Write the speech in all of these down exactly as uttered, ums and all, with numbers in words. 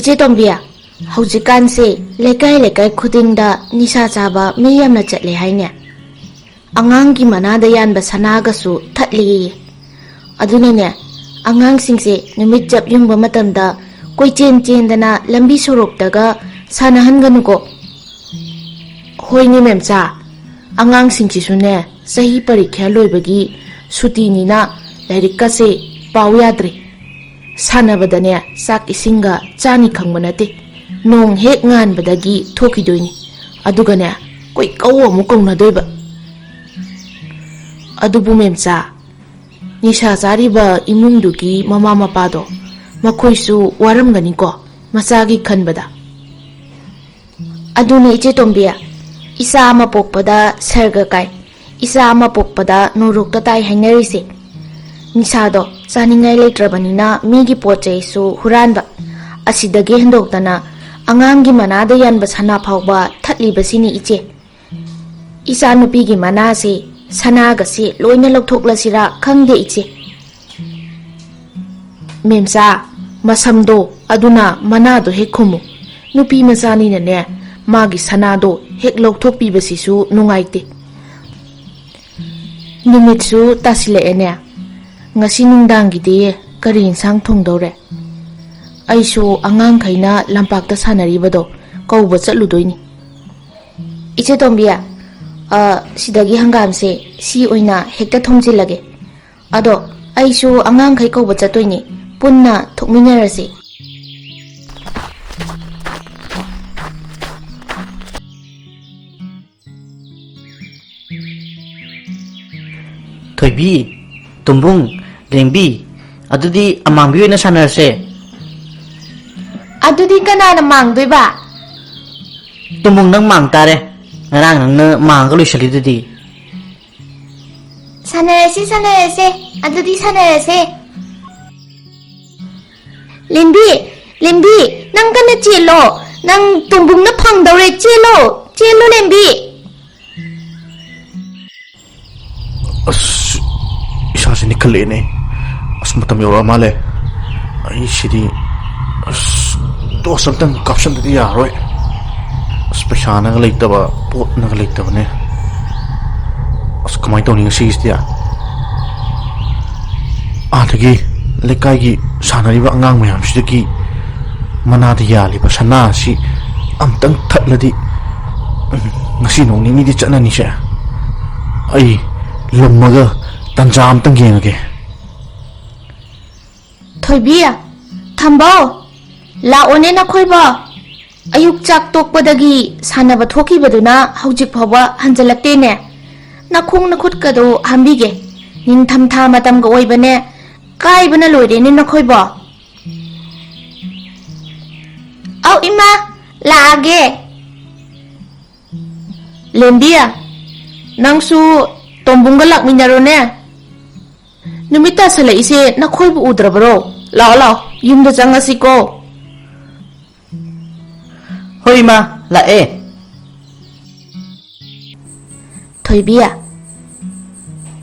ꯆꯦ ꯇꯣꯝꯕꯤ, ꯍꯧꯖꯤꯛꯀꯥꯟꯁꯦ ꯂꯩꯀꯥꯏ ꯂꯩꯀꯥꯏ ꯈꯨꯗꯤꯡꯗ ꯅꯤꯁꯥ ꯆꯥꯕ ꯃꯤ ꯌꯥꯝꯅ ꯆꯠꯂꯦ ꯍꯥꯏꯅꯦ꯫ ꯑꯉꯥꯡꯒꯤ ꯃꯅꯥꯗ ꯌꯥꯟꯕ ꯁꯅꯥꯒꯁꯨ ꯊꯠꯂꯦꯌꯦ꯫ ꯑꯗꯨꯅꯅꯦ, ꯑꯉꯥꯡꯁꯤꯡꯁꯦ ꯅꯨꯃꯤꯠ ꯆꯞ ꯌꯨꯡꯕ ꯃꯇꯝꯗ ꯀꯣꯏꯆꯦꯟ ꯆꯦꯟꯗꯅ ꯂꯝꯕꯤ ꯁꯣꯔꯣꯛꯇꯒ ꯁꯥꯟꯅꯍꯟꯒꯅꯨꯀꯣ꯫ ꯍꯣꯏꯅꯦ ꯃꯦꯝꯆꯥ, ꯑꯉꯥꯡꯁꯤꯡꯁꯤꯁꯨꯅꯦ ꯆꯍꯤ ꯄꯔꯤꯈ꯭ꯌꯥ ꯂꯣꯏꯕꯒꯤ ꯁꯨꯇꯤꯅꯤꯅ ꯂꯥꯏꯔꯤꯛꯀꯁꯦ ꯄꯥꯎ ꯌꯥꯗ꯭ꯔꯦ꯫ ꯁꯥꯟꯅꯕꯗꯅꯦ ꯆꯥꯛ ꯏꯁꯤꯡꯒ ꯆꯥꯅꯤ ꯈꯪꯕ ꯅꯠꯇꯦ꯫ ꯅꯣꯡ ꯍꯦꯛ ꯉꯥꯟꯕꯗꯒꯤ ꯊꯣꯛꯈꯤꯗꯣꯏꯅꯤ꯫ ꯑꯗꯨꯒꯅꯦ ꯀꯣꯏꯀꯧ ꯑꯃꯨꯛ ꯀꯧꯅꯗꯣꯏꯕ꯫ ꯑꯗꯨꯕꯨ ꯃꯦꯝꯆꯥ, ꯅꯤꯁꯥ ꯆꯥꯔꯤꯕ ꯏꯃꯨꯡꯗꯨꯒꯤ ꯃꯃꯥ ꯃꯄꯥꯗꯣ, ꯃꯈꯣꯏꯁꯨ ꯋꯥꯔꯝꯒꯅꯤꯀꯣ ꯃꯆꯥꯒꯤ ꯈꯟꯕꯗ꯫ ꯑꯗꯨꯅꯤ ꯏꯆꯦ ꯇꯣꯝꯕꯤ, ꯏꯆꯥ ꯑꯃ ꯄꯣꯛꯄꯗ ꯁꯔꯒ ꯀꯥꯏ, ꯏꯆꯥ ꯑꯃ ꯄꯣꯛꯄꯗ ꯅꯣꯔꯣꯛꯇ ꯇꯥꯏ ꯍꯥꯏꯅꯔꯤꯁꯦ꯫ ꯅꯤꯁꯥꯗꯣ ꯆꯥꯅꯤꯡꯉꯥꯏ ꯂꯩꯇ꯭ꯔꯕꯅꯤꯅ ꯃꯤꯒꯤ ꯄꯣꯠ ꯆꯩꯁꯨ ꯍꯨꯔꯥꯟꯕ, ꯑꯁꯤꯗꯒꯤ ꯍꯦꯟꯗꯣꯛꯇꯅ ꯑꯉꯥꯡꯒꯤ ꯃꯅꯥꯗ ꯌꯥꯟꯕ ꯁꯅꯥ ꯐꯥꯎꯕ ꯊꯠꯂꯤꯕꯁꯤꯅꯤ ꯏꯆꯦ꯫ ꯏꯆꯥꯅꯨꯄꯤꯒꯤ ꯃꯅꯥꯁꯦ, ꯁꯅꯥꯒꯁꯦ ꯂꯣꯏꯅ ꯂꯧꯊꯣꯛꯂꯁꯤꯔꯥ ꯈꯪꯗꯦ ꯏꯆꯦ꯫ ꯃꯦꯝꯆꯥ, ꯃꯁꯝꯗꯣ ꯑꯗꯨꯅ ꯃꯅꯥꯗꯣ ꯍꯦꯛ ꯈꯨꯝꯃꯨ꯫ ꯅꯨꯄꯤ ꯃꯆꯥꯅꯤꯅꯅꯦ, ꯃꯥꯒꯤ ꯁꯅꯥꯗꯣ ꯍꯦꯛ ꯂꯧꯊꯣꯛꯄꯤꯕꯁꯤꯁꯨ ꯅꯨꯡꯉꯥꯏꯇꯦ꯫ ꯅꯨꯃꯤꯠꯁꯨ ꯇꯥꯁꯤꯜꯂꯛꯑꯦꯅꯦ꯫ ꯉꯁꯤ ꯅꯨꯡꯗꯥꯡꯒꯤꯗꯤ ꯀꯔꯤ ꯏꯟꯁꯥꯡ ꯊꯣꯡꯗꯧꯔꯦ? ꯑꯩꯁꯨ ꯑꯉꯥꯡꯈꯩꯅ ꯂꯝꯄꯥꯛꯇ ꯁꯥꯟꯅꯔꯤꯕꯗꯣ ꯀꯧꯕ ꯆꯠꯂꯨꯗꯣꯏꯅꯤ꯫ ꯏꯆꯦ ꯇꯣꯝꯕꯤ, ꯑ, ꯁꯤꯗꯒꯤ ꯍꯪꯒꯥꯝꯁꯦ ꯁꯤ ꯑꯣꯏꯅ ꯍꯦꯛꯇ ꯊꯣꯡꯖꯤꯜꯂꯒꯦ꯫ ꯑꯗꯣ ꯑꯩꯁꯨ ꯑꯉꯥꯡꯈꯩ ꯀꯧꯕ ꯆꯠꯇꯣꯏꯅꯦ, ꯄꯨꯟꯅ ꯊꯣꯛꯃꯤꯟꯅꯔꯁꯤ꯫ ꯊꯣꯏꯕꯤ, ꯇꯨꯝꯕꯨꯡ, ꯂꯦꯡꯕꯤ, ꯑꯗꯨꯗꯤ ꯑꯃꯥꯡꯕꯤ ꯑꯣꯏꯅ ꯁꯥꯟꯅꯔꯁꯦ꯫ ꯑꯗꯨꯗꯤ ꯀꯅꯥꯅ ꯃꯥꯡꯗꯣꯏꯕ? ꯇꯨꯝꯕꯨꯡ, ꯅꯪ ꯃꯥꯡ ꯇꯥꯔꯦ꯫ ꯉꯔꯥꯡ ꯅꯪꯅ ꯃꯥꯡꯉꯒ ꯂꯣꯏꯁꯤꯜꯂꯤꯗꯨꯗꯤ꯫ ꯁꯥꯟꯅꯔꯁꯤ, ꯁꯥꯟꯅꯔꯁꯦ꯫ ꯑꯗꯨꯗꯤ ꯁꯥꯟꯅꯔꯁꯦ꯫ ꯂꯦꯝꯕꯤ, ꯂꯦꯝꯕꯤ, ꯅꯪ ꯀꯟꯅ ꯆꯦꯜꯂꯣ꯫ ꯅꯪ ꯇꯣꯝꯕꯨꯡꯅ ꯐꯪꯗꯧꯔꯦ꯫ ꯆꯦꯜꯂꯣ, ꯆꯦꯜꯂꯣ, ꯂꯦꯝꯕꯤ꯫ ꯑꯁ, ꯏꯁꯥꯁꯦ ꯅꯤꯛꯈꯠꯂꯛꯑꯦꯅꯦ꯫ ꯑꯁ, ꯃꯇꯝ ꯌꯧꯔꯛꯑ ꯃꯥꯜꯂꯦ꯫ ꯑꯩ ꯁꯤꯗꯤ, ꯑꯁ, ꯇꯣꯁ ꯑꯝꯇꯪ ꯀꯥꯞꯁꯟꯗꯗꯤ ꯌꯥꯔꯣꯏ꯫ ꯑꯁ, ꯄꯩꯁꯥꯅꯒ ꯂꯩꯇꯕ, ꯄꯣꯠꯅꯒ ꯂꯩꯇꯕꯅꯦ꯫ ꯑꯁ, ꯀꯃꯥꯏꯅ ꯇꯧꯅꯤ ꯉꯁꯤꯒꯤꯁꯤꯗꯤ? ꯑꯥꯗꯒꯤ ꯂꯩꯀꯥꯏꯒꯤ ꯁꯥꯟꯅꯔꯤꯕ ꯑꯉꯥꯡ ꯃꯌꯥꯝꯁꯤꯗꯒꯤ ꯃꯅꯥꯗ ꯌꯥꯜꯂꯤꯕ ꯁꯅꯥ ꯑꯁꯤ ꯑꯝꯇꯪ ꯊꯠꯂꯗꯤ, ꯎꯝ, ꯉꯁꯤ ꯅꯣꯡ ꯅꯤꯅꯤꯗꯤ ꯆꯠꯅꯅꯤꯁꯦ꯫ ꯑꯩ ꯂꯨꯝꯃꯒ ꯇꯟꯖꯥ ꯑꯝꯇꯪ ꯌꯦꯡꯉꯒꯦ꯫ ꯊꯣꯏꯕꯤ, ꯊꯝꯕꯧ, ꯂꯥꯛꯑꯣꯅꯦ ꯅꯈꯣꯏꯕꯣ꯫ ꯑꯌꯨꯛ ꯆꯥꯛ ꯇꯣꯛꯄꯗꯒꯤ ꯁꯥꯟꯅꯕ ꯊꯣꯛꯈꯤꯕꯗꯨꯅ ꯍꯧꯖꯤꯛ ꯐꯥꯎꯕ ꯍꯟꯖꯤꯜꯂꯛꯇꯦꯅꯦ꯫ ꯅꯈꯣꯡ ꯅꯈꯨꯠꯀꯗꯣ ꯍꯥꯝꯕꯤꯒꯦ꯫ ꯅꯤꯡꯊꯝꯊꯥ ꯃꯇꯝꯒ ꯑꯣꯏꯕꯅꯦ꯫ ꯀꯥꯏꯕꯅ ꯂꯣꯏꯔꯦꯅꯦ ꯅꯈꯣꯏꯕꯣ꯫ ꯑꯧ ꯏꯃꯥ, ꯂꯥꯛꯑꯒꯦ꯫ ꯂꯦꯝꯕꯤ, ꯅꯪꯁꯨ ꯇꯣꯝꯕꯨꯡꯒ ꯂꯥꯛꯃꯤꯟꯅꯔꯣꯅꯦ꯫ ꯅꯨꯃꯤꯠ ꯇꯥꯁꯜꯂꯛꯏꯁꯦ ꯅꯈꯣꯏꯕꯨ ꯎꯗ꯭ꯔꯕꯔꯣ? ꯂꯥꯛꯑꯣ, ꯂꯥꯛꯑꯣ, ꯌꯨꯝꯗ ꯆꯪꯉꯁꯤꯀꯣ꯫ ꯍꯣꯏ, ꯏꯃꯥ, ꯂꯥꯛꯑꯦ꯫ ꯊꯣꯏꯕꯤ,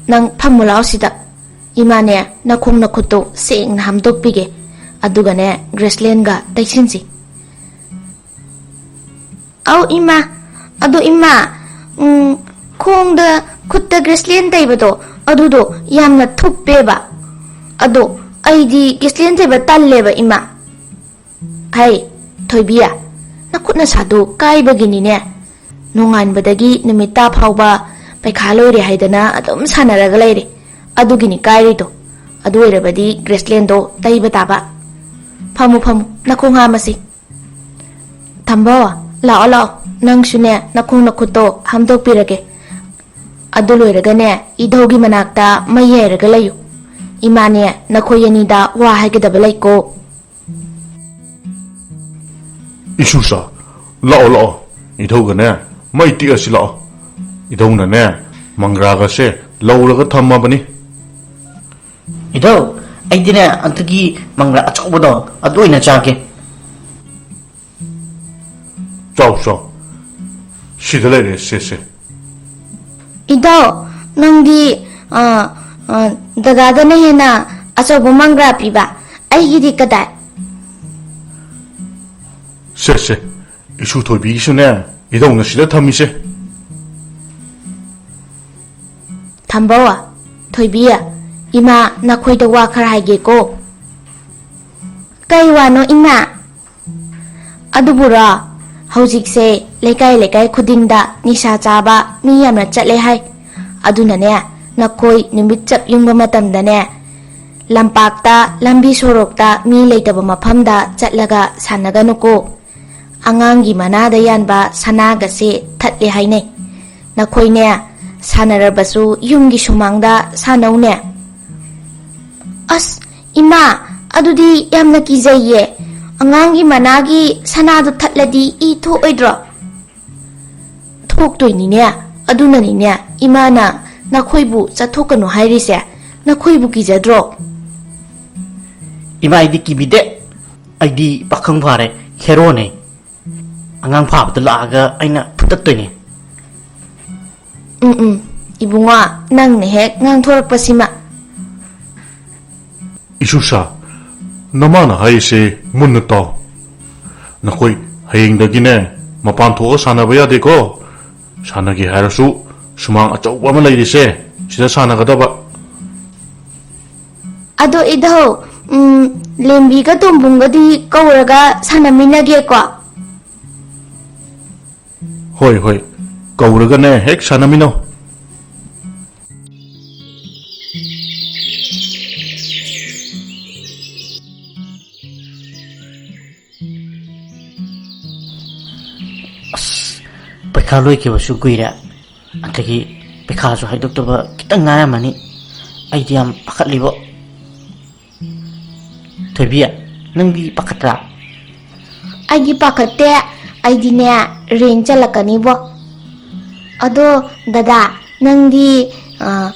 ꯅꯪ ꯐꯝꯃꯨ ꯂꯥꯛꯑꯣ ꯁꯤꯗ꯫ ꯏꯃꯥꯅꯦ, ꯅꯈꯣꯡ ꯅꯈꯨꯠꯇꯣ ꯁꯦꯡꯅ ꯍꯥꯝꯗꯣꯛꯄꯤꯒꯦ꯫ ꯑꯗꯨꯒꯅꯦ, ꯒ꯭ꯔꯦꯁꯂꯦꯟꯒ ꯇꯩꯁꯤꯟꯁꯤ꯫ ꯑꯧ ꯏꯃꯥ, ꯑꯗꯣ ꯏꯃꯥ, ꯎꯝ, ꯈꯣꯡꯗ ꯈꯨꯠꯇ ꯒ꯭ꯔꯦꯁꯂꯦꯟ ꯇꯩꯕꯗꯣ, ꯑꯗꯨꯗꯣ ꯌꯥꯝꯅ ꯊꯨꯞꯄꯦꯕ꯫ ꯑꯗꯣ ꯑꯩꯗꯤ ꯒ꯭ꯔꯦꯁꯂꯦꯟ ꯇꯩꯕ ꯇꯜꯂꯦꯕ ꯏꯃꯥ꯫ ꯍꯩ, ꯊꯣꯏꯕꯤ, ꯅꯈꯨꯠ ꯅꯁꯥꯗꯣ ꯀꯥꯏꯕꯒꯤꯅꯤꯅꯦ꯫ ꯅꯣꯡꯉꯥꯟꯕꯗꯒꯤ ꯅꯨꯃꯤꯠ ꯇꯥ ꯐꯥꯎꯕ ꯄꯩꯈꯥ ꯂꯣꯏꯔꯦ ꯍꯥꯏꯗꯅ ꯑꯗꯨꯝ ꯁꯥꯟꯅꯔꯒ ꯂꯩꯔꯦ꯫ ꯑꯗꯨꯒꯤꯅꯤ ꯀꯥꯏꯔꯤꯗꯣ꯫ ꯑꯗꯨ ꯑꯣꯏꯔꯕꯗꯤ ꯒ꯭ꯔꯦꯁꯂꯦꯟꯗꯣ ꯇꯩꯕ ꯇꯥꯕ꯫ ꯐꯝꯃꯨ, ꯐꯝꯃꯨ, ꯅꯈꯣꯡ ꯍꯥꯝꯃꯁꯤ꯫ ꯊꯝꯕꯧ, ꯂꯥꯛꯑꯣ, ꯂꯥꯛꯑꯣ꯫ ꯅꯪꯁꯨꯅꯦ, ꯅꯈꯣꯡ ꯅꯈꯨꯠꯇꯣ ꯍꯥꯝꯗꯣꯛꯄꯤꯔꯒꯦ꯫ ꯑꯗꯨ ꯂꯣꯏꯔꯒꯅꯦ, ꯏꯙꯧꯒꯤ ꯃꯅꯥꯛꯇ ꯃꯩ ꯌꯥꯏꯔꯒ ꯂꯩꯌꯨ꯫ ꯏꯃꯥꯅꯦ, ꯅꯈꯣꯏ ꯑꯅꯤꯗ ꯋꯥ ꯍꯥꯏꯒꯗꯕ ꯂꯩꯀꯣ꯫ ꯏꯁꯨꯁꯥ, ꯂꯥꯛꯑꯣ, ꯂꯥꯛꯑꯣ꯫ ꯏꯙꯧꯒꯅꯦ, ꯃꯩ ꯇꯤꯛꯑꯁꯤ ꯂꯥꯛꯑꯣ꯫ ꯏꯙꯧꯅꯅꯦ, ꯃꯪꯒ꯭ꯔꯥꯒꯁꯦ ꯂꯧꯔꯒ ꯊꯝꯃꯕꯅꯤ꯫ ꯏꯙꯧ, ꯑꯩꯗꯤꯅꯦ, ꯑꯗꯨꯒꯤ ꯃꯪꯒ꯭ꯔꯥ ꯑꯆꯧꯕꯗꯣ, ꯑꯗꯨ ꯑꯣꯏꯅ ꯆꯥꯒꯦ꯫ ꯆꯥꯎ, ꯆꯥꯎ꯫ ꯁꯤꯗ ꯂꯩꯔꯦ, ꯁꯦ, ꯁꯦ꯫ ꯏꯙꯧ, ꯅꯪꯗꯤ, ꯑ, ꯑ, ꯗꯗꯥꯗꯅ ꯍꯦꯟꯅ ꯑꯆꯧꯕ ꯃꯪꯒ꯭ꯔꯥ ꯄꯤꯕ꯫ ꯑꯩꯒꯤꯗꯤ ꯀꯗꯥꯏ? ꯁꯦ ꯁꯦ, ꯏꯁꯨ ꯊꯣꯏꯕꯤꯒꯤꯁꯨꯅꯦ, ꯏꯙꯧꯅ ꯁꯤꯗ ꯊꯝꯃꯤꯁꯦ꯫ ꯊꯝꯕꯧ, ꯊꯣꯏꯕꯤ, ꯏꯃꯥ ꯅꯈꯣꯏꯗ ꯋꯥ ꯈꯔ ꯍꯥꯏꯒꯦꯀꯣ꯫ ꯀꯩ ꯋꯥꯅꯣ ꯏꯃꯥ? ꯑꯗꯨꯕꯨꯔꯣ, ꯍꯧꯖꯤꯛꯁꯦ ꯂꯩꯀꯥꯏ ꯂꯩꯀꯥꯏ ꯈꯨꯗꯤꯡꯗ ꯅꯤꯁꯥ ꯆꯥꯕ ꯃꯤ ꯌꯥꯝꯅ ꯆꯠꯂꯦ ꯍꯥꯏ꯫ ꯑꯗꯨꯅꯅꯦ, ꯅꯈꯣꯏ ꯅꯨꯃꯤꯠ ꯆꯞ ꯌꯨꯡꯕ ꯃꯇꯝꯗꯅꯦ, ꯂꯝꯄꯥꯛꯇ, ꯂꯝꯕꯤ ꯁꯣꯔꯣꯛꯇ ꯃꯤ ꯂꯩꯇꯕ ꯃꯐꯝꯗ ꯆꯠꯂꯒ ꯁꯥꯟꯅꯒꯅꯨꯀꯣ꯫ ꯑꯉꯥꯡꯒꯤ ꯃꯅꯥꯗ ꯌꯥꯟꯕ ꯁꯅꯥꯒꯁꯦ ꯊꯠꯂꯦ ꯍꯥꯏꯅꯩ꯫ ꯅꯈꯣꯏꯅꯦ, ꯁꯥꯟꯅꯔꯕꯁꯨ ꯌꯨꯝꯒꯤ ꯁꯨꯃꯥꯡꯗ ꯁꯥꯟꯅꯧꯅꯦ꯫ ꯑꯁ, ꯏꯃꯥ, ꯑꯗꯨꯗꯤ ꯌꯥꯝꯅ ꯀꯤꯖꯩꯌꯦ꯫ ꯑꯉꯥꯡꯒꯤ ꯃꯅꯥꯒꯤ ꯁꯅꯥꯗꯨ ꯊꯠꯂꯗꯤ ꯏ ꯊꯣꯛꯑꯣꯏꯗ꯭ꯔꯣ? ꯊꯣꯛꯇꯣꯏꯅꯤꯅꯦ꯫ ꯑꯗꯨꯅꯅꯤꯅꯦ ꯏꯃꯥꯅ ꯅꯈꯣꯏꯕꯨ ꯆꯠꯊꯣꯛꯀꯅꯨ ꯍꯥꯏꯔꯤꯁꯦ꯫ ꯅꯈꯣꯏꯕꯨ ꯀꯤꯖꯗ꯭ꯔꯣ? ꯏꯃꯥ, ꯑꯩꯗꯤ ꯀꯤꯕꯤꯗꯦ꯫ ꯑꯩꯗꯤ ꯄꯥꯈꯪ ꯐꯥꯔꯦ, ꯍꯦꯔꯣꯅꯦ꯫ ꯑꯉꯥꯡ ꯐꯥꯕꯗ ꯂꯥꯛꯑꯒ ꯑꯩꯅ ꯐꯨꯠꯇꯠꯇꯣꯏꯅꯦ꯫ ꯎꯝ ꯎꯝ, ꯏꯕꯨꯡꯉꯣ, ꯅꯪꯅ ꯍꯦꯛ ꯉꯥꯡꯊꯣꯔꯛꯄꯁꯤꯃ꯫ ꯏꯁꯨꯁꯥ, ꯅꯃꯥꯅ ꯍꯥꯏꯔꯤꯁꯦ ꯃꯨꯟꯅ ꯇꯥꯎ꯫ ꯅꯈꯣꯏ ꯍꯌꯦꯡꯗꯒꯤꯅꯦ, ꯃꯄꯥꯟ ꯊꯣꯛꯑ ꯁꯥꯟꯅꯕ ꯌꯥꯗꯦꯀꯣ꯫ ꯁꯥꯟꯅꯒꯦ ꯍꯥꯏꯔꯁꯨ ꯁꯨꯃꯥꯡ ꯑꯆꯧꯕ ꯑꯃ ꯂꯩꯔꯤꯁꯦ, ꯁꯤꯗ ꯁꯥꯟꯅꯒꯗꯕ꯫ ꯑꯗꯣ ꯏꯙꯧ, ꯎꯝ, ꯂꯦꯝꯕꯤꯒ ꯇꯣꯝꯕꯨꯡꯒꯗꯤ ꯀꯧꯔꯒ ꯁꯥꯟꯅꯃꯤꯟꯅꯒꯦꯀꯣ꯫ ꯍꯣꯏ ꯍꯣꯏ, ꯀꯧꯔꯒꯅꯦ ꯍꯦꯛ ꯁꯥꯟꯅꯃꯤꯟꯅꯧ꯫ ꯑꯁ, ꯄꯩꯈꯥ ꯂꯣꯏꯈꯤꯕꯁꯨ ꯀꯨꯏꯔꯦ, ꯑꯗꯒꯤ ꯄꯩꯈꯥꯁꯨ ꯍꯥꯏꯗꯣꯛꯇꯕ ꯈꯤꯇꯪ ꯉꯥꯏꯔꯝꯃꯅꯤ꯫ ꯑꯩꯗꯤ ꯌꯥꯝ ꯄꯥꯈꯠꯂꯤꯕꯣ꯫ ꯊꯣꯏꯕꯤ, ꯅꯪꯗꯤ ꯄꯥꯈꯠꯇ꯭ꯔꯥ? ꯑꯩꯗꯤ ꯄꯥꯈꯠꯇꯦ꯫ ꯑꯩꯗꯤꯅꯦ, ꯔꯦꯡ ꯆꯜꯂꯛꯀꯅꯤꯕꯣ꯫ ꯑꯗꯣ ꯗꯗꯥ, ꯅꯪꯗꯤ, ꯑ,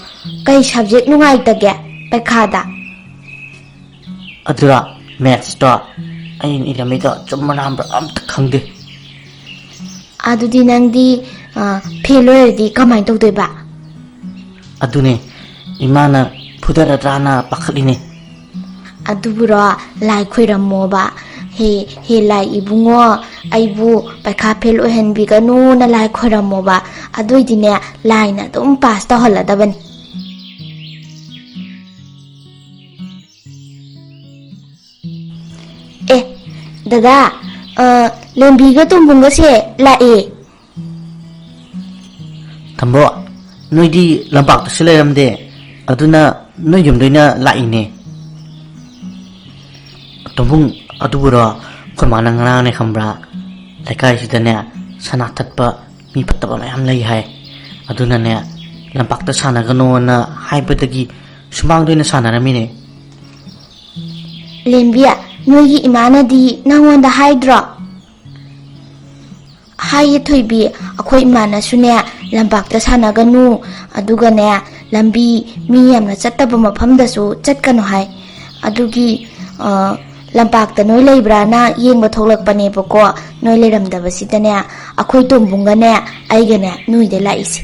ꯀꯩ ꯁꯕꯖꯦꯛ ꯅꯨꯡꯉꯥꯏꯇꯒꯦ ꯄꯩꯈꯥꯗ? ꯑꯗꯨꯔꯣ, ꯃꯦꯠꯁꯇꯣ ꯑꯩꯅ ꯏꯔꯝꯃꯤꯗꯣ ꯑꯆꯨꯝꯕ ꯂꯥꯟꯕ꯭ꯔꯥ ꯑꯝꯇ ꯈꯪꯗꯦ꯫ ꯑꯗꯨꯗꯤ ꯅꯪꯗꯤ, ꯑ, ꯐꯦꯜ ꯑꯣꯏꯔꯗꯤ ꯀꯃꯥꯏꯅ ꯇꯧꯗꯣꯏꯕ? ꯑꯗꯨꯅꯦ, ꯏꯃꯥꯅ ꯐꯨꯗꯔꯗ꯭ꯔꯥꯅ ꯄꯥꯈꯠꯂꯤꯅꯦ꯫ ꯑꯗꯨꯕꯨꯔꯣ, ꯂꯥꯏ ꯈꯣꯏꯔꯝꯃꯣꯕ, ꯍꯦ, ꯍꯦ ꯂꯥꯏ ꯏꯕꯨꯡꯉꯣ, ꯑꯩꯕꯨ ꯄꯩꯈꯥ ꯐꯦꯜ ꯑꯣꯏꯍꯟꯕꯤꯒꯅꯨꯅ ꯂꯥꯏ ꯈꯣꯏꯔꯝꯃꯣꯕ꯫ ꯑꯗꯨꯏꯗꯤꯅꯦ, ꯂꯥꯏꯅ ꯑꯗꯨꯝ ꯄꯥꯁ ꯇꯧꯍꯜꯂꯗꯕꯅꯤ꯫ ꯑꯦ, ꯗꯗꯥ, ꯑ, ꯂꯦꯝꯕꯤꯒ ꯇꯣꯝꯕꯨꯡꯒꯁꯦ ꯂꯥꯛꯑꯦ꯫ ꯇꯥꯃꯣ, ꯅꯣꯏꯗꯤ ꯂꯝꯄꯥꯛꯇꯁꯨ ꯂꯩꯔꯝꯗꯦ, ꯑꯗꯨꯅ ꯅꯣꯏ ꯌꯨꯝꯗ ꯑꯣꯏꯅ ꯂꯥꯛꯏꯅꯦ꯫ ꯇꯣꯝꯕꯨꯡ, ꯑꯗꯨꯕꯨꯔꯣ, ꯑꯩꯈꯣꯏ ꯃꯥꯅ ꯉꯔꯥꯡꯅꯦ ꯈꯪꯕ꯭ꯔꯥ, ꯂꯩꯀꯥꯏꯁꯤꯗꯅꯦ ꯁꯅꯥ ꯊꯠꯄ ꯃꯤ ꯐꯠꯇꯕ ꯃꯌꯥꯝ ꯂꯩ ꯍꯥꯏ, ꯑꯗꯨꯅꯅꯦ ꯂꯝꯄꯥꯛꯇ ꯁꯥꯟꯅꯒꯅꯣꯅ ꯍꯥꯏꯕꯗꯒꯤ ꯁꯨꯃꯥꯡꯗ ꯑꯣꯏꯅ ꯁꯥꯟꯅꯔꯝꯃꯤꯅꯦ꯫ ꯂꯦꯝꯕꯤ, ꯅꯣꯏꯒꯤ ꯏꯃꯥꯅꯗꯤ ꯅꯪꯉꯣꯟꯗ ꯍꯥꯏꯗ꯭ꯔꯣ? ꯍꯥꯏꯌꯦ ꯊꯣꯏꯕꯤ, ꯑꯩꯈꯣꯏ ꯏꯃꯥꯅꯁꯨꯅꯦ ꯂꯝꯄꯥꯛꯇ ꯁꯥꯟꯅꯒꯅꯨ, ꯑꯗꯨꯒꯅꯦ ꯂꯝꯕꯤ ꯃꯤ ꯌꯥꯝꯅ ꯆꯠꯇꯕ ꯃꯐꯝꯗꯁꯨ ꯆꯠꯀꯅꯨ ꯍꯥꯏ꯫ ꯑꯗꯨꯒꯤ, ꯑ, ꯂꯝꯄꯥꯛꯇ ꯅꯣꯏ ꯂꯩꯕ꯭ꯔꯥꯅ ꯌꯦꯡꯕ ꯊꯣꯛꯂꯛꯄꯅꯦꯕꯀꯣ, ꯅꯣꯏ ꯂꯩꯔꯝꯗꯕꯁꯤꯗꯅꯦ ꯑꯩꯈꯣꯏ ꯇꯣꯝꯕꯨꯡꯒꯅꯦ ꯑꯩꯒꯅꯦ ꯅꯣꯏꯗ ꯂꯥꯛꯏꯁꯦ꯫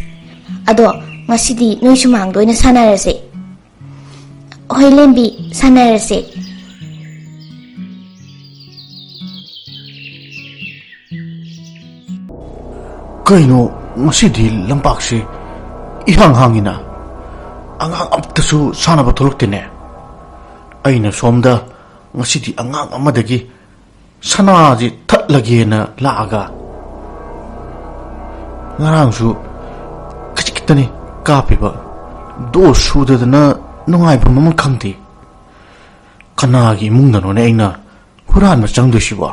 ꯑꯗꯣ ꯉꯁꯤꯗꯤ ꯅꯣꯏ ꯁꯨꯃꯥꯡꯗ ꯑꯣꯏꯅ ꯁꯥꯟꯅꯔꯁꯦ꯫ ꯍꯣꯏ ꯂꯦꯝꯕꯤ, ꯁꯥꯟꯅꯔꯁꯦ꯫ ꯀꯩꯅꯣ, ꯉꯁꯤꯗꯤ ꯂꯝꯄꯥꯛꯁꯤ ꯏꯍꯥꯡ ꯍꯥꯡꯉꯤꯅ? ꯑꯉꯥꯡ ꯑꯃꯠꯇꯁꯨ ꯁꯥꯟꯅꯕ ꯊꯣꯛꯂꯛꯇꯦꯅꯦ꯫ ꯑꯩꯅ ꯁꯣꯝꯗ ꯉꯁꯤꯗꯤ ꯑꯉꯥꯡ ꯑꯃꯗꯒꯤ ꯁꯅꯥꯁꯤ ꯊꯠꯂꯒꯦꯅ ꯂꯥꯛꯑꯒ, ꯉꯔꯥꯡꯁꯨ ꯈꯖꯤꯛ ꯈꯤꯇꯅꯤ ꯀꯥꯞꯄꯤꯕ, ꯗꯣꯁ ꯁꯨꯗꯗꯅ ꯅꯨꯡꯉꯥꯏꯐꯝ ꯑꯃ ꯈꯪꯗꯦ꯫ ꯀꯅꯥꯒꯤ ꯏꯃꯨꯡꯗꯅꯣꯅꯦ ꯑꯩꯅ ꯍꯨꯔꯥꯟꯕ ꯆꯪꯗꯣꯏꯁꯤꯕꯣ?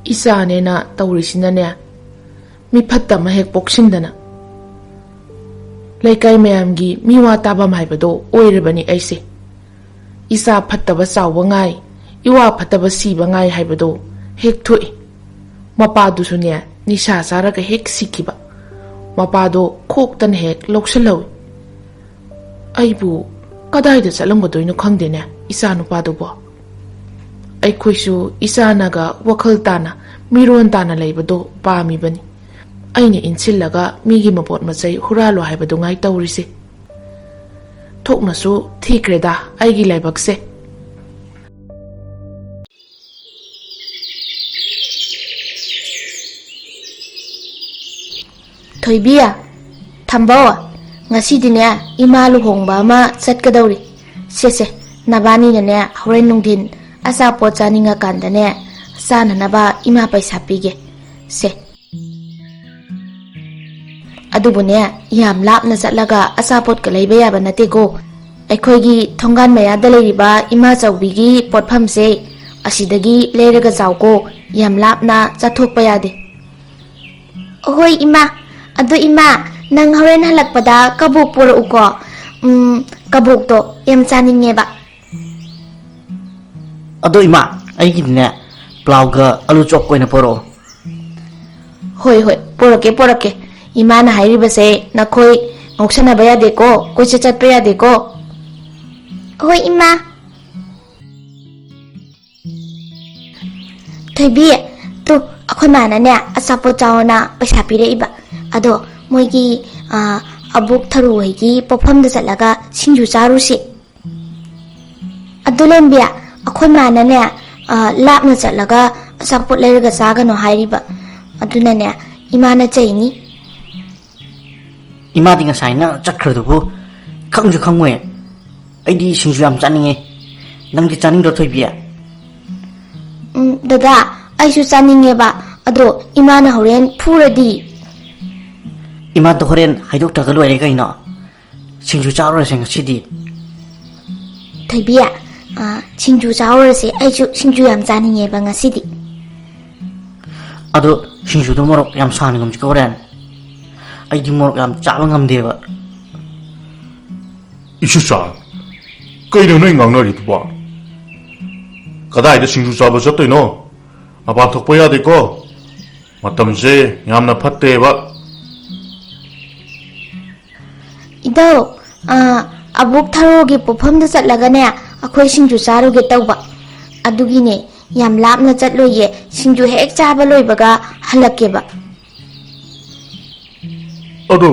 ꯏꯆꯥꯅꯦꯅ ꯇꯧꯔꯤꯁꯤꯅꯅꯦ, ꯃꯤ ꯐꯠꯇ ꯑꯃ ꯍꯦꯛ ꯄꯣꯛꯁꯤꯟꯗꯅ꯫ ꯂꯩꯀꯥꯏ ꯃꯌꯥꯝꯒꯤ ꯃꯤ ꯋꯥ ꯇꯥꯐꯝ ꯍꯥꯏꯕꯗꯣ ꯑꯣꯏꯔꯕꯅꯤ ꯑꯩꯁꯦ꯫ ꯏꯆꯥ ꯐꯠꯇꯕ ꯆꯥꯎꯕ ꯉꯥꯏ, ꯏꯋꯥ ꯐꯠꯇꯕ ꯁꯤꯕ ꯉꯥꯏ ꯍꯥꯏꯕꯗꯣ ꯍꯦꯛ ꯊꯣꯛꯏ꯫ ꯃꯄꯥꯗꯨꯁꯨꯅꯦ, ꯅꯤꯁꯥ ꯆꯥꯔꯒ ꯍꯦꯛ ꯁꯤꯈꯤꯕ꯫ ꯃꯄꯥꯗꯣ ꯈꯣꯛꯇꯅ ꯍꯦꯛ ꯂꯧꯁꯤꯜꯍꯧꯏ꯫ ꯑꯩꯕꯨ ꯀꯗꯥꯏꯗ ꯆꯠꯂꯝꯒꯗꯣꯏꯅꯣ ꯈꯪꯗꯦꯅꯦ, ꯏꯆꯥ ꯅꯨꯄꯥꯗꯨꯕꯣ꯫ ꯑꯩꯈꯣꯏꯁꯨ ꯏꯆꯥꯅꯒ ꯋꯥꯈꯜ ꯇꯥꯅ, ꯃꯤꯔꯣꯟ ꯇꯥꯅ ꯂꯩꯕꯗꯣ ꯄꯥꯝꯃꯤꯕꯅꯤ꯫ ꯑꯩꯅ ꯏꯟꯁꯤꯜꯂꯒ ꯃꯤꯒꯤ ꯃꯄꯣꯠ ꯃꯆꯩ ꯍꯨꯔꯥꯜꯂꯣ ꯍꯥꯏꯕꯗꯨ ꯉꯥꯏ ꯇꯧꯔꯤꯁꯦ꯫ ꯊꯣꯛꯅꯁꯨ ꯊꯤꯈ꯭ꯔꯦꯗ ꯑꯩꯒꯤ ꯂꯥꯏꯕꯛꯁꯦ꯫ ꯊꯣꯏꯕꯤ, ꯊꯝꯕꯧ, ꯉꯁꯤꯗꯤꯅꯦ ꯏꯃꯥ ꯂꯨꯍꯣꯡꯕ ꯑꯃ ꯆꯠꯀꯗꯧꯔꯤ꯫ ꯁꯦ ꯁꯦ, ꯅꯕꯥꯅꯤꯅꯅꯦ ꯍꯣꯔꯦꯟ ꯅꯨꯡꯊꯤꯟ ꯑꯆꯥꯄꯣꯠ ꯆꯥꯅꯤꯡꯉꯀꯥꯟꯗꯅꯦ ꯆꯥꯅꯅꯕ ꯏꯃꯥ ꯄꯩꯁꯥ ꯄꯤꯒꯦ꯫ ꯁꯦ꯫ ꯑꯗꯨꯕꯨꯅꯦ, ꯌꯥꯝ ꯂꯥꯞꯅ ꯆꯠꯂꯒ ꯑꯆꯥꯄꯣꯠꯀ ꯂꯩꯕ ꯌꯥꯕ ꯅꯠꯇꯦꯀꯣ꯫ ꯑꯩꯈꯣꯏꯒꯤ ꯊꯣꯡꯒꯥꯟ ꯃꯌꯥꯗ ꯂꯩꯔꯤꯕ ꯏꯃꯥ ꯆꯧꯕꯤꯒꯤ ꯄꯣꯠꯐꯝꯁꯦ, ꯑꯁꯤꯗꯒꯤ ꯂꯩꯔꯒ ꯆꯥꯎꯀꯣ꯫ ꯌꯥꯝ ꯂꯥꯞꯅ ꯆꯠꯊꯣꯛꯄ ꯌꯥꯗꯦ꯫ ꯍꯣꯏ ꯏꯃꯥ꯫ ꯑꯗꯣ ꯏꯃꯥ, ꯅꯪ ꯍꯣꯔꯦꯟ ꯍꯜꯂꯛꯄꯗ ꯀꯕꯣꯛ ꯄꯨꯔꯛꯎꯀꯣ꯫ ꯎꯝ, ꯀꯕꯣꯛꯇꯣ ꯌꯥꯝ ꯆꯥꯅꯤꯡꯉꯦꯕ꯫ ꯑꯗꯣ ꯏꯃꯥ, ꯑꯩꯒꯤꯗꯤꯅꯦ, ꯄ꯭ꯂꯥꯎꯒ ꯑꯂꯨ ꯆꯣꯞꯀ ꯑꯣꯏꯅ ꯄꯨꯔꯛꯑꯣ꯫ ꯍꯣꯏ ꯍꯣꯏ, ꯄꯨꯔꯛꯀꯦ ꯄꯨꯔꯛꯀꯦ꯫ ꯏꯃꯥꯅ ꯍꯥꯏꯔꯤꯕꯁꯦ ꯅꯈꯣꯏ ꯉꯥꯎꯁꯟꯅꯕ ꯌꯥꯗꯦꯀꯣ, ꯀꯣꯏꯆꯠ ꯆꯠꯄ ꯌꯥꯗꯦꯀꯣ꯫ ꯍꯣꯏ ꯏꯃꯥ꯫ ꯊꯣꯏꯕꯤ, ꯇꯨ, ꯑꯩꯈꯣꯏ ꯃꯥꯅꯅꯦ ꯑꯆꯥꯄꯣꯠ ꯆꯥꯎꯅ ꯄꯩꯁꯥ ꯄꯤꯔꯛꯏꯕ꯫ ꯑꯗꯣ ꯃꯣꯏꯒꯤ, ꯑ, ꯑꯕꯣꯛ ꯊꯔꯨ ꯍꯣꯏꯒꯤ ꯄꯣꯛꯐꯝꯗ ꯆꯠꯂꯒ ꯁꯤꯡꯖꯨ ꯆꯥꯔꯨꯁꯤ꯫ ꯑꯗꯨ ꯂꯦꯝꯕꯤ, ꯑꯩꯈꯣꯏ ꯃꯥꯅꯅꯦ, ꯑ, ꯂꯥꯞꯅ ꯆꯠꯂꯒ ꯑꯆꯥꯄꯣꯠ ꯂꯩꯔꯒ ꯆꯥꯒꯅꯣ ꯍꯥꯏꯔꯤꯕ꯫ ꯑꯗꯨꯅꯅꯦ ꯏꯃꯥꯅ ꯆꯩꯅꯤ꯫ ꯏꯃꯥꯗꯤ ꯉꯁꯥꯏꯅ ꯆꯠꯈ꯭ꯔꯗꯨꯕꯨ ꯈꯪꯁꯨ ꯈꯪꯉꯣꯏ꯫ ꯑꯩꯗꯤ ꯁꯤꯡꯖꯨ ꯌꯥꯝ ꯆꯥꯅꯤꯡꯉꯦ꯫ ꯅꯪꯗꯤ ꯆꯥꯅꯤꯡꯗ꯭ꯔꯣ, ꯊꯣꯏꯕꯤ? ꯎꯝ, ꯗꯗꯥ, ꯑꯩꯁꯨ ꯆꯥꯅꯤꯡꯉꯦꯕ꯫ ꯑꯗꯣ ꯏꯃꯥꯅ ꯍꯣꯔꯦꯟ ꯐꯨꯔꯗꯤ? ꯏꯃꯥꯗꯣ ꯍꯣꯔꯦꯟ ꯍꯥꯏꯗꯣꯛꯇ꯭ꯔꯒ ꯂꯣꯏꯔꯦ ꯀꯩꯅꯣ꯫ ꯁꯤꯡꯖꯨ ꯆꯥꯔꯨꯔꯁꯦ ꯉꯁꯤꯗꯤ꯫ ꯊꯣꯏꯕꯤ, ꯑ, ꯁꯤꯡꯖꯨ ꯆꯥꯔꯨꯔꯁꯦ꯫ ꯑꯩꯁꯨ ꯁꯤꯡꯖꯨ ꯌꯥꯝ ꯆꯥꯅꯤꯡꯉꯦꯕ ꯉꯁꯤꯗꯤ꯫ ꯑꯗꯣ ꯁꯤꯡꯖꯨꯗꯣ ꯃꯣꯔꯣꯛ ꯌꯥꯝ ꯁꯥꯍꯟꯒꯨꯝꯁꯤꯀꯣ ꯍꯣꯔꯦꯟ꯫ ꯑꯩꯗꯤ ꯃꯣꯔꯣꯛ ꯌꯥꯝ ꯆꯥꯕ ꯉꯝꯗꯦꯕ꯫ ꯏꯁꯨꯆꯥ, ꯀꯩꯅꯣ ꯅꯣꯏ ꯉꯥꯡꯅꯔꯤꯗꯨꯕꯣ? ꯀꯗꯥꯏꯗ ꯁꯤꯡꯖꯨ ꯆꯥꯕ ꯆꯠꯇꯣꯏꯅꯣ? ꯃꯄꯥꯟ ꯊꯣꯛꯄ ꯌꯥꯗꯦꯀꯣ꯫ ꯃꯇꯝꯁꯦ ꯌꯥꯝꯅ ꯐꯠꯇꯦꯕ꯫ ꯏꯙꯧ, ꯑ, ꯑꯕꯣꯛ ꯊꯔꯣꯒꯤ ꯄꯣꯠꯐꯝꯗ ꯆꯠꯂꯒꯅꯦ, ꯑꯩꯈꯣꯏ ꯁꯤꯡꯖꯨ ꯆꯥꯔꯨꯒꯦ ꯇꯧꯕ꯫ ꯑꯗꯨꯒꯤꯅꯦ, ꯌꯥꯝ ꯂꯥꯞꯅ ꯆꯠꯂꯣꯏꯌꯦ, ꯁꯤꯡꯖꯨ ꯍꯦꯛ ꯆꯥꯕ ꯂꯣꯏꯕꯒ ꯍꯜꯂꯛꯀꯦꯕ꯫ ꯑꯗꯨ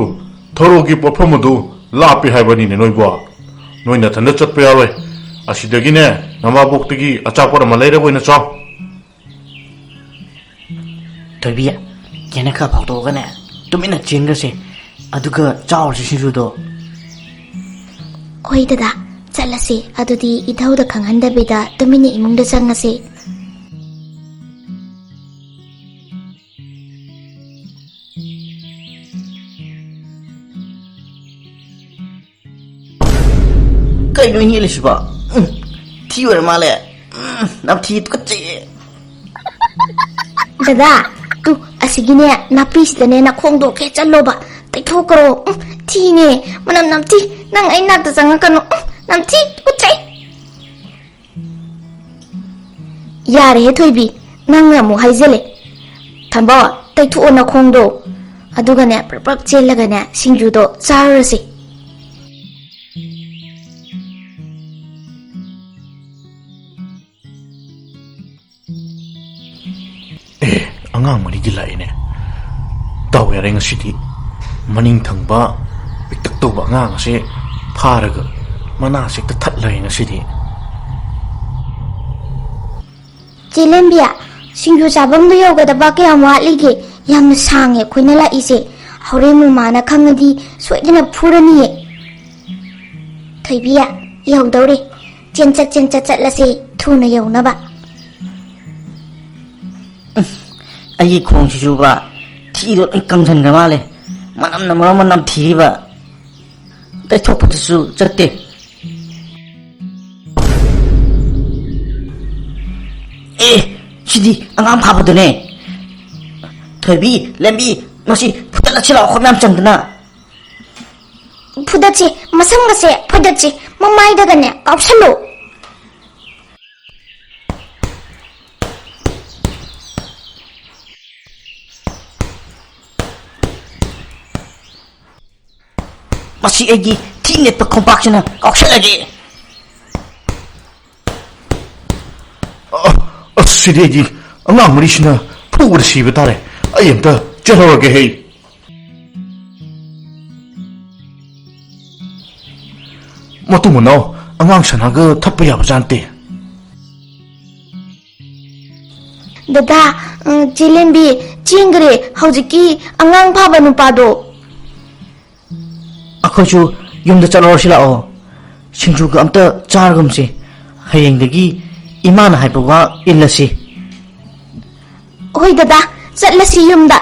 ꯊꯔꯣꯒꯤ ꯄꯣꯠꯐꯝ ꯑꯗꯨ ꯂꯥꯞꯄꯦ ꯍꯥꯏꯕꯅꯤꯅꯦ ꯅꯣꯏꯕꯣ꯫ ꯅꯣꯏ ꯅꯊꯟꯗ ꯆꯠꯄ ꯌꯥꯔꯣꯏ꯫ ꯑꯁꯤꯗꯒꯤꯅꯦ, ꯅꯃꯥꯕꯣꯛꯇꯒꯤ ꯑꯆꯥꯄꯣꯠ ꯑꯃ ꯂꯩꯔꯒ ꯑꯣꯏꯅ ꯆꯥꯎ꯫ ꯊꯣꯏꯕꯤ, ꯀꯦꯅ ꯈꯔ ꯐꯥꯎꯗꯣꯛꯑꯒꯅꯦ, ꯇꯨꯃꯤꯟꯅ ꯆꯦꯟꯈ꯭ꯔꯁꯦ꯫ ꯑꯗꯨꯒ ꯆꯥꯎꯔꯁꯤ ꯁꯤꯡꯖꯨꯗꯣ꯫ ꯍꯣꯏ ꯗꯗꯥ, ꯆꯠꯂꯁꯤ꯫ ꯑꯗꯨꯗꯤ ꯏꯙꯧꯗ ꯈꯪꯍꯟꯗꯕꯤꯗ ꯇꯨꯃꯤꯟꯅ ꯏꯃꯨꯡꯗ ꯆꯪꯉꯁꯤ꯫ ꯀꯩꯅꯣ ꯏꯅꯦ ꯂꯩꯁꯤꯕꯣ? ꯎꯝ, ꯊꯤ ꯑꯣꯏꯔ ꯃꯥꯜꯂꯦ꯫ ꯎꯝ, ꯅꯝꯊꯤ ꯇꯨꯀꯠꯆꯩꯌꯦ꯫ ꯗꯗꯥ, ꯇꯨ, ꯑꯁꯤꯒꯤꯅꯦ ꯅꯥꯄꯤꯁꯤꯗꯅꯦ ꯅꯈꯣꯡꯗꯣ ꯈꯦꯠꯆꯜꯂꯣꯕ, ꯇꯩꯊꯣꯛꯈ꯭ꯔꯣ꯫ ꯎꯝ, ꯊꯤꯅꯦ, ꯃꯅꯝ ꯅꯝꯊꯤ꯫ ꯅꯪ ꯑꯩ ꯅꯥꯛꯇ ꯆꯪꯉꯛꯀꯅꯨ꯫ ꯎꯝ, ꯅꯝꯊꯤ ꯇꯨꯀꯠꯆꯩ꯫ ꯌꯥꯔꯦꯍꯦ ꯊꯣꯏꯕꯤ, ꯅꯪꯅ ꯑꯃꯨꯛ ꯍꯥꯏꯖꯜꯂꯦ꯫ ꯊꯝꯕꯧ, ꯇꯩꯊꯣꯛꯑꯣ ꯅꯈꯣꯡꯗꯣ꯫ ꯑꯗꯨꯒꯅꯦ ꯄ꯭ꯔꯞ ꯄ꯭ꯔꯞ ꯆꯦꯜꯂꯒꯅꯦ ꯁꯤꯡꯖꯨꯗꯣ ꯆꯥꯔꯨꯔꯁꯤ꯫ ꯑꯦ, ꯑꯉꯥꯡ ꯃꯔꯤꯗꯤ ꯂꯥꯛꯏꯅꯦ꯫ ꯗꯥꯎ ꯌꯥꯔꯦ ꯉꯁꯤꯗꯤ꯫ ꯃꯅꯤꯡ ꯊꯪꯕ ꯄꯤꯛꯇꯛ ꯇꯧꯕ ꯑꯉꯥꯡ ꯑꯁꯦ ꯐꯥꯔꯒ ꯃꯅꯥꯁꯦ ꯍꯦꯛꯇ ꯊꯠꯂꯦ ꯉꯁꯤꯗꯤ꯫ ꯆꯦ ꯂꯦꯝꯕꯤ, ꯁꯤꯡꯖꯨ ꯆꯥꯐꯝꯗꯨ ꯌꯧꯒꯗꯕ ꯀꯌꯥꯝ ꯋꯥꯠꯂꯤꯒꯦ? ꯌꯥꯝꯅ ꯁꯥꯡꯉꯦ ꯑꯩꯈꯣꯏꯅ ꯂꯥꯛꯏꯁꯦ꯫ ꯍꯣꯔꯦꯟ ꯃꯃꯥꯅ ꯈꯪꯉꯗꯤ ꯁꯣꯏꯗꯅ ꯐꯨꯔꯅꯤꯌꯦ꯫ ꯊꯣꯏꯕꯤ, ꯌꯧꯗꯧꯔꯦ꯫ ꯆꯦꯟꯆꯠ ꯆꯦꯟꯆꯠ ꯆꯠꯂꯁꯦ, ꯊꯨꯅ ꯌꯧꯅꯕ꯫ ꯑꯩꯒꯤ ꯈꯣꯡꯁꯤꯁꯨꯕ ꯊꯤꯗꯣ ꯂꯣꯏ ꯀꯪꯁꯟꯈ꯭ꯔ ꯃꯥꯜꯂꯦ꯫ ꯃꯅꯝꯅ ꯃꯔꯣꯟ ꯑꯃ ꯅꯝꯊꯤꯔꯤꯕ꯫ ꯇꯩꯊꯣꯛꯄꯗꯨꯁꯨ ꯆꯠꯇꯦ꯫ ꯑꯦ, ꯁꯤꯗꯤ ꯑꯉꯥꯡ ꯐꯥꯕꯗꯨꯅꯦ꯫ ꯊꯣꯏꯕꯤ, ꯂꯦꯝꯕꯤ, ꯃꯁꯤ ꯐꯨꯠꯇꯠꯂꯁꯤ ꯂꯥꯛꯑꯣ, ꯑꯩꯈꯣꯏ ꯃꯌꯥꯝ ꯆꯪꯗꯅ꯫ ꯐꯨꯗꯠꯁꯤ, ꯃꯁꯝꯒꯁꯦ ꯐꯨꯗꯠꯁꯤ, ꯃꯃꯥꯏꯗꯒꯅꯦ ꯀꯥꯎꯁꯜꯂꯨ꯫ ꯃꯁꯤ ꯑꯩꯒꯤ ꯊꯤ ꯅꯦꯠꯄ ꯈꯣꯡꯄꯥꯛꯁꯤꯅ ꯀꯥꯎꯁꯜꯂꯒꯦ꯫ ꯑ, ꯑꯁ, ꯁꯤꯗꯤ ꯑꯩꯗꯤ ꯑꯉꯥꯡ ꯃꯔꯤꯁꯤꯅ ꯐꯨꯕꯗ ꯁꯤꯕ ꯇꯥꯔꯦ꯫ ꯑꯩ ꯑꯝꯇ ꯆꯦꯜꯍꯧꯔꯒꯦ ꯍꯦ꯫ ꯃꯇꯨ ꯃꯅꯥꯎ ꯑꯉꯥꯡ ꯁꯅꯥꯒ ꯊꯠꯄ ꯌꯥꯕ ꯖꯥꯠ ꯅꯠꯇꯦ꯫ ꯗꯗꯥ, ꯎꯝ, ꯆꯦ ꯂꯦꯝꯕꯤ ꯆꯦꯟꯈ꯭ꯔꯦ, ꯍꯧꯖꯤꯛꯀꯤ ꯑꯉꯥꯡ ꯐꯥꯕ ꯅꯨꯄꯥꯗꯣ꯫ ꯑꯩꯈꯣꯏꯁꯨ ꯌꯨꯝꯗ ꯆꯠꯂꯨꯔꯁꯤ ꯂꯥꯛꯑꯣ꯫ ꯁꯤꯡꯖꯨꯒ ꯑꯝꯇ ꯆꯥꯔꯒꯨꯝꯁꯤ꯫ ꯍꯌꯦꯡꯗꯒꯤ ꯏꯃꯥꯅ ꯍꯥꯏꯕ ꯋꯥ ꯏꯜꯂꯁꯤ꯫ ꯍꯣꯏ ꯗꯗꯥ, ꯆꯠꯂꯁꯤ ꯌꯨꯝꯗ꯫